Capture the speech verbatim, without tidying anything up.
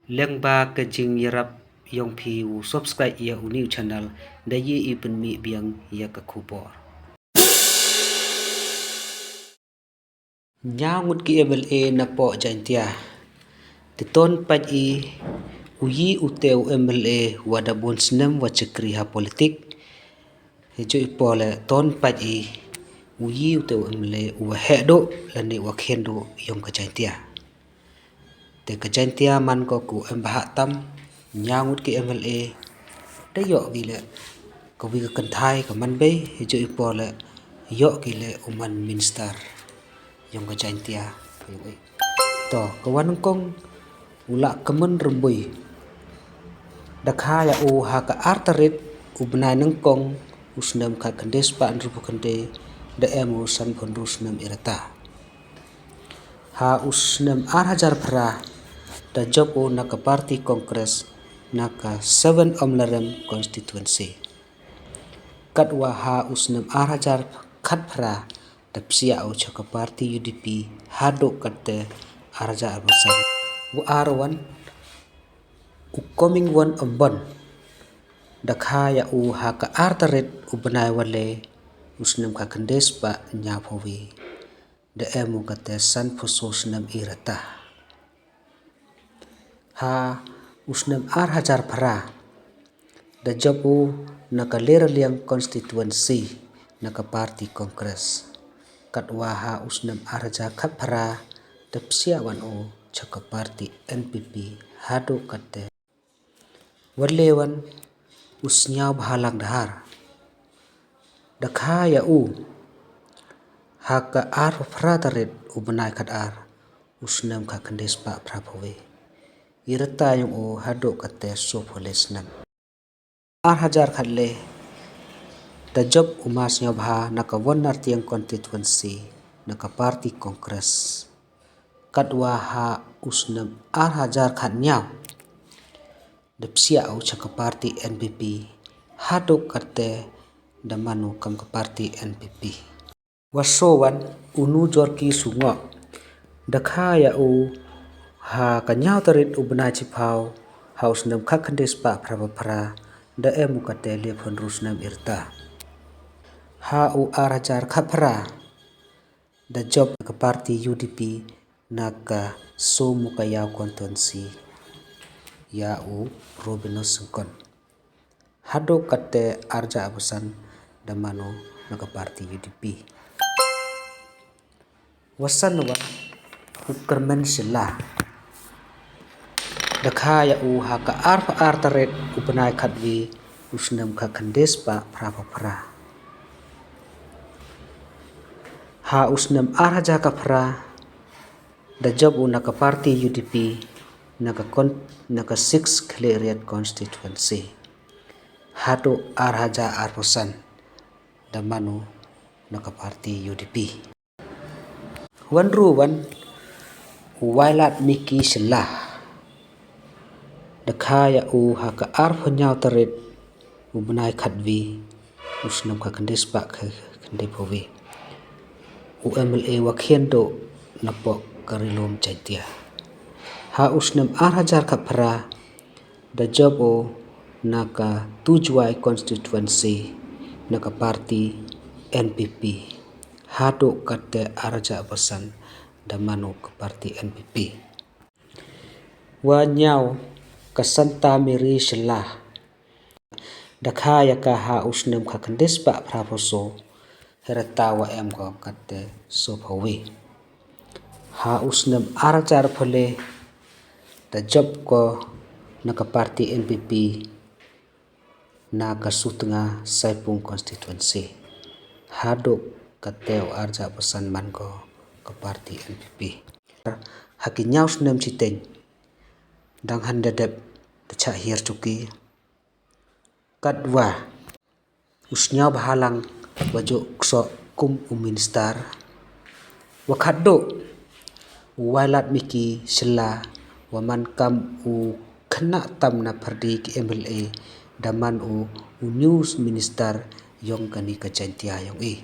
Lyngba ka jingïarap yong phi u subscribe ïa u new channel, da ïa i pynmih biang ïa ka khubor. Ñiaw ngut ki M L A na poh Jaintia. Te ton pait i u yi u te u M L A wa da bun snem wa chakri ha politik. He ju i pole ton pait i u yi u te u M L A u wa heh duh lane wa khian duh yong ka Jaintia. Te ka Jaintia man ko ku em bha tam, ñiaw ngut ki M L A, da ïoh ki le ka wi ka kynthai ka man bei, he ju i pole ïoh ki le u man minister yong ka Jaintia. To, ka wa nyngkong u la ka man rymbui. Da kha ïa u ha ka ar tarik u bnai nyngkong u snem khat khyndai spah hynriew phew khyndai, da em u san phew hynriew snem i rta. Ha u snem ar hajar phra da jop u na ka party Congress na ka seven Umlarem constituency. Katwa ha u snem ar hajar khat phra da psiah u cha ka party U D P haduh katte ar hajar arphew san. U ar wan u Comingone Ymbon. Da kha ïa u ha ka ar tarik u bnai wa le u snem khat khyndai spah hynñiaw phew wi. Da em u katte san phew saw snem i rta. Ha u snem ar hajar phra da jop u na ka Leraliang constituency na ka party Congress. Katwa ha u snem ar hajar khat phra da psiah wan u cha ka party N P P haduh katte. Wa le wan u Sniawbhalang Dhar. Da kha ïa u ha ka arphew phra tarik u bnai khat ar u snem khat khyndai spah phra phew wi. I rta yong u haduh katte saw phew le snem. Ar hajar khat le da jop u ma Sniawbha na ka Wynartiang constituency na ka party Congress. Katwa ha u snem ar hajar khat hynñiaw da psiah u cha ka party N P P haduh katte da man u kam ka party N P P. Wa saw wan u Nujorki Sungoh. Da kha ïa u ha ka hynñiaw tarik u bnai chiphaw ha u snem khat khyndai spah phra phew phra, da em u katte le phew hynriew snem i rta. Ha u ar hajar khat phra da jop ka party U D P na ka Sohmukaïaw constituency ïa u Robinus Syngkon. Haduh katte ar hajar arphew san da man u na ka party U D P. Wa san wan u Kyrmen Shylla. Da kha ïa u ha ka arphew ar tarik u bnai khat wi u snem khat khyndai spah phra phew phra. Ha u snem ar hajar khat phra da jop u na ka party U D P na ka kon-, na ka six Khliehriat constituency. Haduh ar hajar arphew san da man u na ka party U D P. Wa hynriew wan u Wailadmiki Shylla. Da kha ïa u ha ka arphew hynñiaw tarik u bnai khat wi u snem khat khyndai spah khat khyndai phew wi. U M L A wa khian duh na poh ka Ri Lum Jaintia. Ha u snem ar hajar khat phra da jop u na ka Tujwai constituency na ka party N P P. Haduh katte ar hajar arphew san da man u ka party N P P. Wa hynñiaw ka Santa Mary Shylla. Da kha ïa ka ha u snem khat khyndai spah phra phew saw, he rta wa em ko katte saw phew wi. Ha u snem ar hajar phew le da jop ko na ka party N P P na ka Sutnga Saipung constituency. Haduh katte u ar hajar arphew san man ko ka party N P P. Ha ki hynñiaw snem shiteng dang hynda dep da chah hiar chuki. Katwa u Sniawbhalang wa ju ksoh kum u minister. Wa khatduh u Wailadmiki Shylla wa man kam u khynnah tam na pyrdi ki M L A da man u u new minister yong kani ka Jaintia yong i.